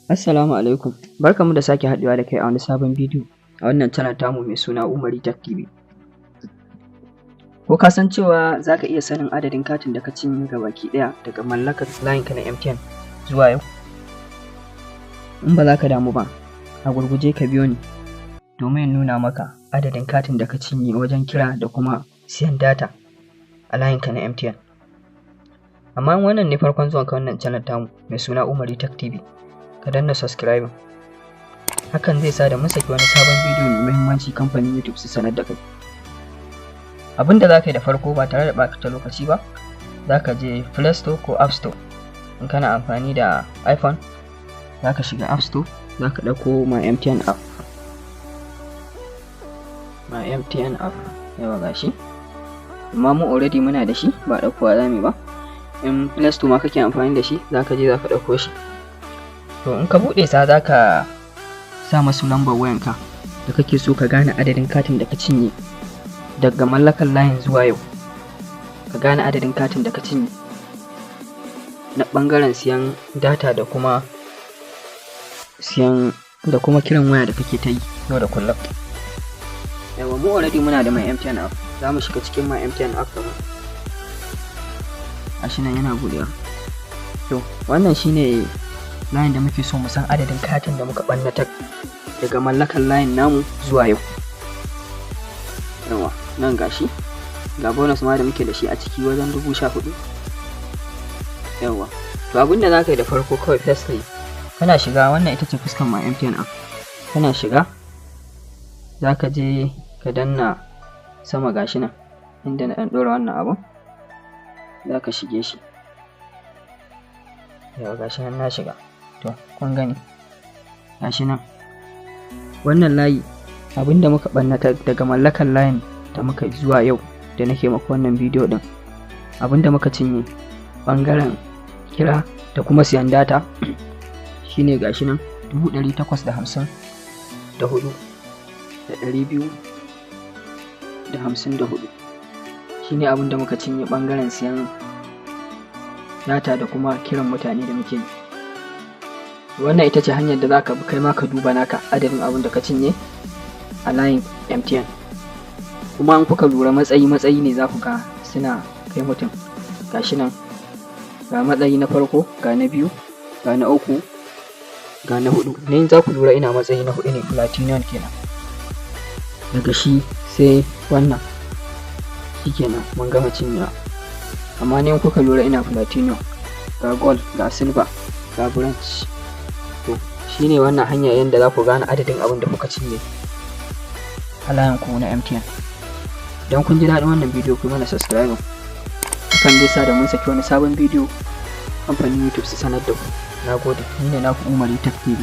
Assalamu alaikum, barkanmu da sake haɗuwa da kai a wani sabon bidiyo a wannan channel tamu mai suna Umari Tech TV. Ko ka san cewa za ka iya sanin adadin katin da ka cinye gabaki ɗaya daga mallakar layinka na MTN zuwa yau? In ba za ka damu ba, a gurguje ka biyo ni domin in nuna maka adadin katin da ka cinye wajen kira da kuma siyan data a layinka na MTN. Amma in wannan ne farkon zuwanka wannan channel tamu mai suna Umari Tech TV, ka danna subscribing. Hakan zai sa da mun saki wani sabon bidiyo mai muhimmanci, kamfanin YouTube su sanar da kai. Abin da za ka yi da farko, ba tare da ɓata lokaci ba, za ka je Play Store ko App Store. In kana amfani da iPhone, za ka shiga App Store, za ka ɗauko My MTN app. My MTN app, yawwa, gashi. Amma mu already muna da shi, ba ɗaukowa za mu yi ba. In Play Store ma kake amfani da shi, za ka je za ka ɗauko shi. To, in ka buɗe sa, za ka sa masu lambar wayanka da kake so ka gane adadin katin da ka cinye daga mallakar layin zuwa yau. Ka gane adadin katin da ka cinye na ɓangaren siyan data da kuma siyan da kuma kiran waya da kake ta yi yau da kullum. Yawwa, mu already muna da My MTN app. Za mu shiga cikin My MTN app ɗin. Gashi nan yana buɗewa. To, wannan shine layin da muke so mu san adadin katin da muka ɓannatar daga mallakar layin namu zuwa yau. Yawwa, nan gashi. Ga bonus ma da muke da shi a ciki, wajen 14,000. Yawwa. To, abin da za ka yi da farko kawai, firstly, kana shiga, wannan ita ce fuskar My MTN app. Kana shiga, za ka je ka danna sama, gashi nan inda na ɗan ɗora wannan abun, za ka shige shi. Yawwa, gashi nan na shiga. To, kun gani, gashi nan wannan layi, abinda muka ɓannata daga mallakar layin da muka zuwa yau da nake maku wannan bidiyo ɗin, abinda muka cinye ɓangaren kira da kuma siyan data shine, gashi nan, 854,254. Shine abinda muka cinye ɓangaren siyan data da kuma kiran mutane da muke yi. Wannan ita ce hanyar da za ka bi kai ma ka duba naka adadin abin da ka cinye a layin MTN. Kuma in kuka lura, matsayi matsayi ne za ku ga suna kai mutum. Gashi nan, ga matsayi na farko, ga na biyu, ga na uku, ga na hudu. Ne za ku lura ina matsayi na hudu ne, platinum kenan. Daga shi sai wannan, shikenan mun gama cinyewa. Amma ne in kuka lura ina platinum, ga gold, ga silver, ga bronze. To, shine wannan hanya yadda za ku gane adadin abin da kuka cinye a layin ku na MTN. Idan kun ji daɗin wannan bidiyo, ku yi mana subscribe. Hakan zai sa da mun saki wani sabon bidiyo, kamfanin YouTube su sanar da ku. Na gode, ni ne naku Umari Tech TV.